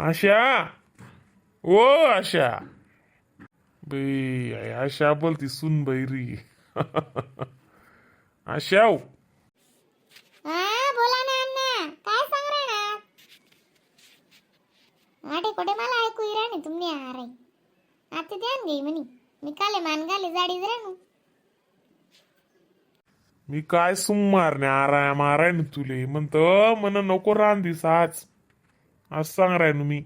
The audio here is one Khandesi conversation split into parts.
आशा, ओ आशा बाई, आशा बोलती सुन बैरी आशा हो. हा, बोला ना अण्णा, काय सांग राहणार? आटे कोठे मला ऐकू इराणी तुम्ही आरे आता ध्यान गई म्हणी मी काले मान गाले जाडीच राहणू. मी काय सुमारने आराय माराय ना तुले म्हणत म्हण नको रांधीस आज, आज सांग राय ना मी.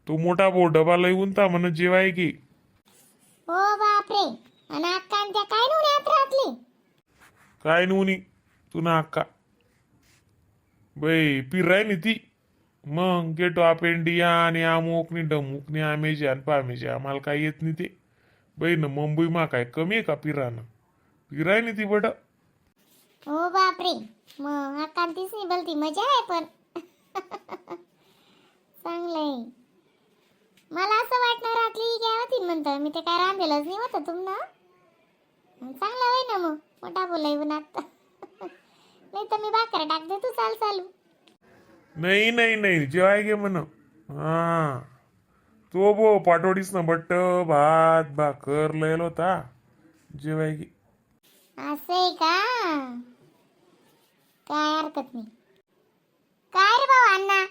तो मोठा भाऊ डबा लई उंता म्हण जेवाय की. हो बापरे, आणि अक्का आणि त्या काय नव्हती आत राहतली? काय नव्हनी तू ना अक्का बाई पिराय नी ती मग gate of India आणि अमुकनी डमुकनी आमेजी आणि पामेजी, आम्हाला काय येत नाही ते बाई ना. मुंबई मा काय कमी आहे का पिरानं? पिराय नी ती बट. हो बापरे, मग अक्का आणि तीच नाही बोलती, मजा आहे पण चांगलंय. मला असं वाटणार रातली काय होती म्हणतं मी ते काय रांधेलच नाही होतं तुम ना. चांगला होय ना मग मोठा बोलाय उन्हात, नाही तर मी भाकर टाकते, तू चाल चालू. नाही नाही नाही, जेवाय गे म्हण. हा तो बो पाटोडीस ना बट्ट भात भाकर लयल होता, जेवाय गे. असं आहे का? काय हरकत नाही. काय रे भाऊ अण्णा,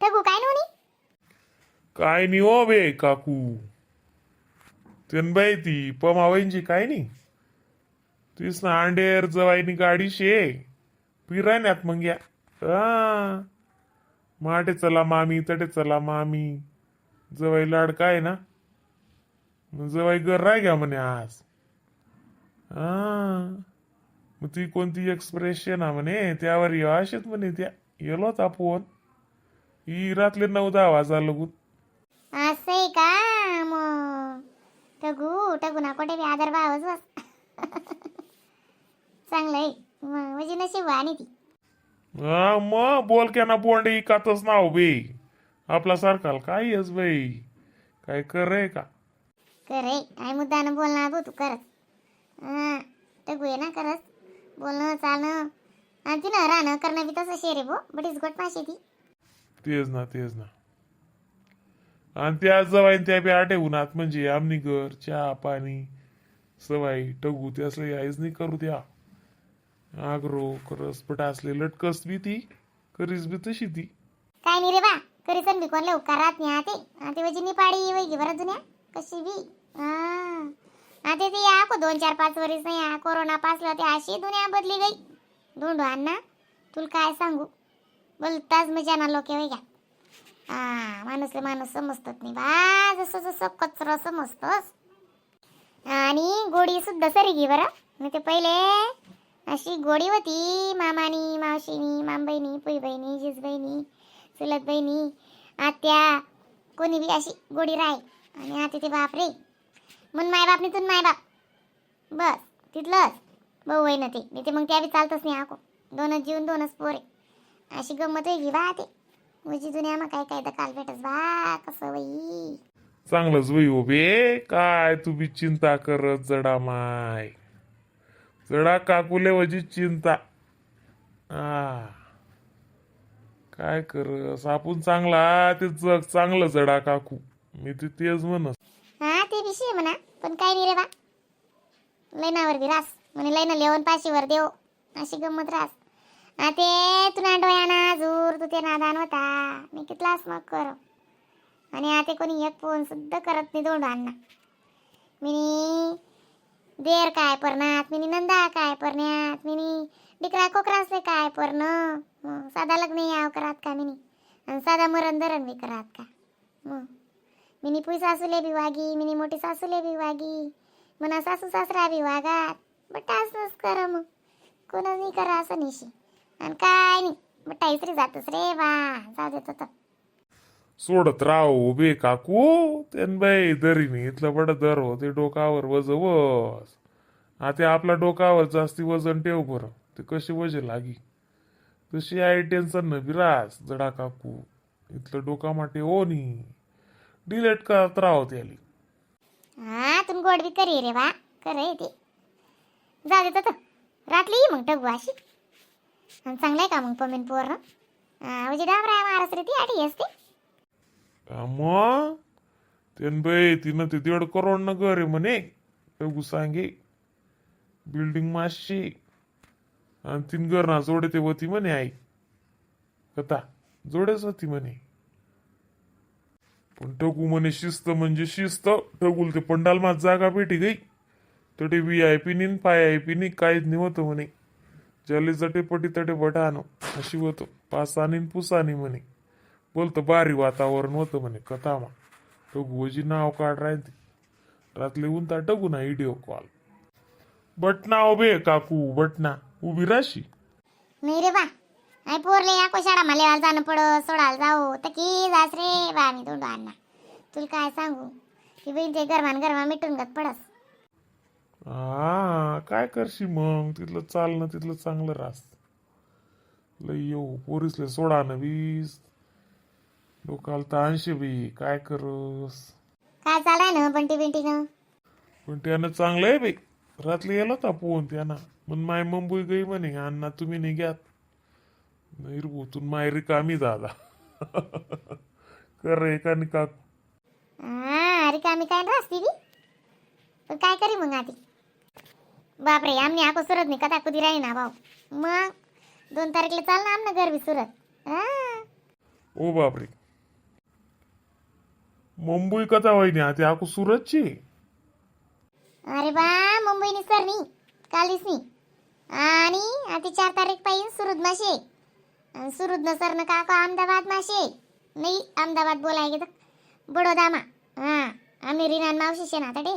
ठगू काय नव्हती? काय नाही हो बे काकू, बाई ती पमावईंची काय नाही तीच ना अंडेर जवाईनी गाडी शे पिराण्यात मग या हा माटे चला मामी, तटे चला मामी, जवाई लाडका आहे ना. मग जवाई घर राय घ्या म्हणे आज. हा मग ती कोणती एक्सप्रेशन हा म्हणे त्यावर असेच म्हणे त्या येलो होता फोन ही रातले 9-10 वाजा लगून. असं आहे का? मग ठगू ठगू ना कोठे बी आदर भावच बस. चांगलं आहे मग, म्हणजे नशीब आणि ती. हा मग बोल क्या ना बोंडे इकातच नाव बे आपला सारखाल काय येस बाई, काय कर रे का? कर रे आई, मुद्दानं बोलणार भाऊ तू करच. हां ठगू आहे ना, करच बोलणं चालणं आणि तिनं राहणं करणं बी तसं शे रे भो, बडीच गोट माशी ती. तेच ना, तेच ना. आणि त्या जवाई त्या बी आठे उन्हात म्हणजे आमनी घर चहा पाणी सवाई टगू ते असले आईच नाही करू द्या आग्रो करस पट असले लटकस बी ती करीस बी तशी ती. काय नाही रे बा, करीसन बी कोणला उपकार राहत नाही. आते आते वजी निपाडी वैगी बरं जुन्या कशी बी. हा आता ते या को 2-4-5 वरीस नाही या कोरोना पासला ते अशी दुनिया बदली गई धोंडू अण्णा, तुला काय सांगू, बोलताच मजा ना लोके वैग्या. हा माणूसले माणूस समजतात नाही बा, जसं जसं कचरा समजतोस. आणि गोडी सुद्धा सरी घे बरं नाही ते पहिले अशी गोडी होती मामानी मावशीनी मामबहिणी पुईबहिणी जिजबहिणी चुलत बहिणी आत्या कोणी बी अशी गोडी राय. आणि आता ते बापरे मन मायबाप नाही तून मायबाप बस तिथलंच भाऊ आहे ना ते नाही ते मग त्या बी चालतच नाही. आको दोनच जीवन दोनच पोरे अशी गंमत होई बा ते म्हणजे जुन्या मग काय काय तर काल भेटस बा कसं वई. चांगलंच वय हो बे, काय तू बी चिंता करत जडा माय जडा काकुले वजी चिंता. आ काय करस आपण, चांगला ते जग चांगलं जडा काकू, मी ते तेच म्हणस. हा ते विषय म्हणा, पण काय नाही रे बा, लैनावर बी रास म्हणे लैना लेवन पाशीवर देव अशी गंमत रास. हा ते तू डोयाना जूर तू ते नादान होता मी कितलाच मग कर. आणि आता कोणी एक फोन सुद्धा करत नाही दोंड अण्णा. मिनी देर काय परनात, मिनी नंदा काय परण्यात, मिनी डिकरा कोकरासले काय परण. मग साधा लग्न याव करात का मिनी आणि साधा मरण धरण बी करात का? मग मिनी पुई सासूले बी वागी, मिनी मोठी सासूले बी वागी, मना सासू सासरा बी वागात बट असंच कर मग कोणा नाही करा असं निशी आणि काय नाही बट इसरी जातच रे बा, जाऊ देतो तर. सोडत राहो बे काकू त्यान बाई दरीने इथलं बड दर हो ते डोकावर वजवस. आता आपला डोकावर जास्ती वजन ठेव बरं ते कशी वजे लागी तशी आई टेन्शन न बिरास जडा काकू, इथलं डोका माटे हो नी डिलेट करत राहो त्याली. हा तुम गोड बी करी रे बा, कर ते जाऊ देतो तर रातली मग टगू अशी. आणि चांगलं आहे का मग पमेन पोर? म्हणजे डांबरा मारस रे ती आठी असते. मग तेन बाई तिनं ते 1.5 करोड न घर आहे म्हणे, टगू सांगे बिल्डिंग माशी आणि तीन घर ना जोडे ते होती म्हणे आई कथा जोडेच होती म्हणे. पण टगू म्हणे शिस्त म्हणजे शिस्त. टगूल ते पंडाल मात जागा भेटी गई तटे VIP नी पाय I P नी काहीच नाही होतं म्हणे. जले जटे पटी तटे बटानो अशी होतं, पासानी न पुसानी म्हणे. बोलतं भारी वातावरण होतं म्हणे कथामा. टगूजी नाव काढ राहते रातले उंता टगू ना व्हिडिओ कॉल बटना उभे काकू बटना उभी राशी. नाही रे बा, आई पोरले या कोशाडा मला जाणं पड सोडायला जाऊ तर की जास रे बा. मी दोंडो अण्णा तुला काय सांगू, ती बहीण ते गरमान गरमा मिटून गत पडस. हा, काय करशी मग, तिथलं चालणं तिथलं चांगलं रास लय येऊ पोरीसले सोडा ना वीस डोकाला ताणशे बी काय करस. काय चालाय ना बंटी बिंटी ना? पण त्यानं चांगलं आहे बाई. रात्री गेला होता फोन त्याना मग माय मुंबई गई म्हणे, अण्णा तुम्ही नाही घ्यात नाही रे भाऊ, तू माय रिकामी दादा कर एकाने काकू. हा, रिकामी काय रासती बी, पण काय करी मग आधी. बापरे, आमनी आको सुरत नाही कथा कुदी राही ना भाऊ. मग 2 तारखेला चाल ना आमना घर बी सुरत हा. ओ बापरे, मुंबई कथा होईनी आता आकू सुरतची. अरे बा, मुंबईनी सर नी कालीस नी आणि आता 4 तारीख पाहिजे सुरुद माशे आणि सुरुद न सर न काका अहमदाबाद माशे नाही, अहमदाबाद बोलाय गेलं बडोदा मा. हा, आम्ही रिनान मावशी शे ना आता डे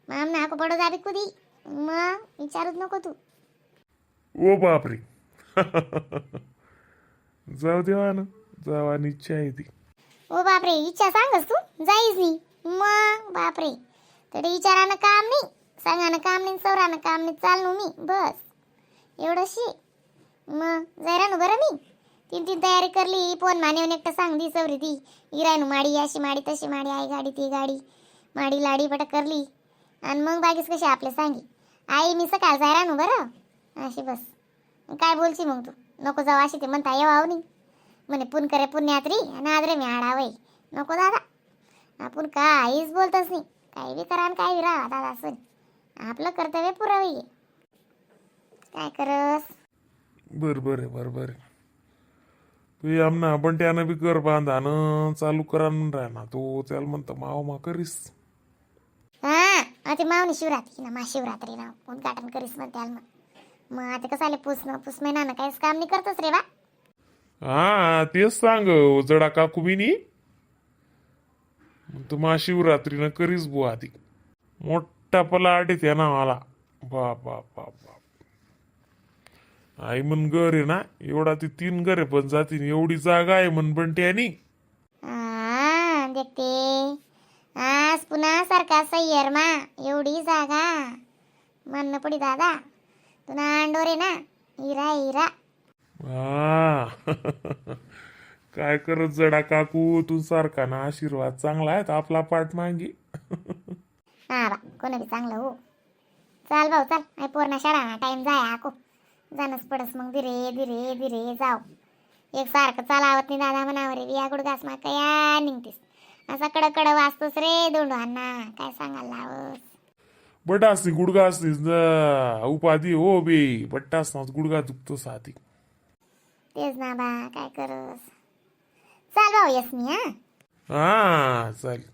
मग आमना आको बडोदा बी कुदी मग विचारूच नको तू. ओ बापरे, जाऊ देवा ना जावा आणि इच्छा आहे ती. ओ बापरे, इच्छा सांगस तू जाईस नाही मग. बापरे, तरी विचारानं काम नाही, सांगानं काम नाही, सवरानं काम नाही. चाललो मी बस एवढं शी मग जायरानू बरं. मी तीन तीन तयारी करली फोन माने एकटं सांग दी सवरी ती इरायनू माडी अशी माडी तशी माडी आई गाडी ती गाडी माडी लाडी पट करली आणि मग बाकीच कशी आपले सांगी आई मी सकाळ जायरानू बरं अशी बस. काय बोलची मग तू, नको जाऊ अशी ते म्हणता येवाव नाही म्हणे. पुन करे पुण्यात्री आणि आदरे मी आडावई नको दादा, आपण काहीच बोलतच नाही. काही बी करा आणि काही बी राहा दादा असून आपलं कर्तव्य पुरावे काय करस. बरं आहे, बरं आहे. ते आमना पण त्यानं बी कर बांधानं चालू करा म्हणून राहणार तो त्याला म्हणतो माव मा करीस. हा, आता मावनी शिवरात्री ना मा शिवरात्री ना उद्घाटन करीस म्हणते आल मग. मग आता कसं आले पुस ना पुस महिना ना काहीच काम नाही करतोस रे बा. हा, तेच सांग जडा काकू बिनी म्हणतो मा शिवरात्रीनं करीस बुवा. आधी मोठा पलाट आहे त्या नावाला. बाप बाप बाप बाप, आई म्हण घर आहे ना एवढा ती तीन घर आहे पण जातीन एवढी जागा आहे म्हण बंट्यानी. हा देखते आज पुन्हा सारखा सय्यर मा एवढी जागा म्हणणं पडी दादा तुला अंडोरे ना हिरा हिरा. हा, काय करत जडा काकू, तू सारखा ना आशीर्वाद चांगला आहे आपला पाठ मागे. हा बा, कोण बी चांगलं हो. चाल भाऊ चाल, आई पोरणा शाळा ना टाईम जाय आको जाणंच पडस मग धीरे धीरे धीरे जाऊ. एक सारखं चालावत नाही दादा म्हणावं रे बिया गुडघास मा कया निघतीस असा कडक कड वाचतोस रे दोंडू अण्णा काय सांगायला लावस. बट असती गुडघा असतीस ना उपाधी हो बे बट्टा असणार गुडघा दुखतो साधी. तेच ना बा, काय करस. चाल भाऊ येस मी हा. हा, चालेल.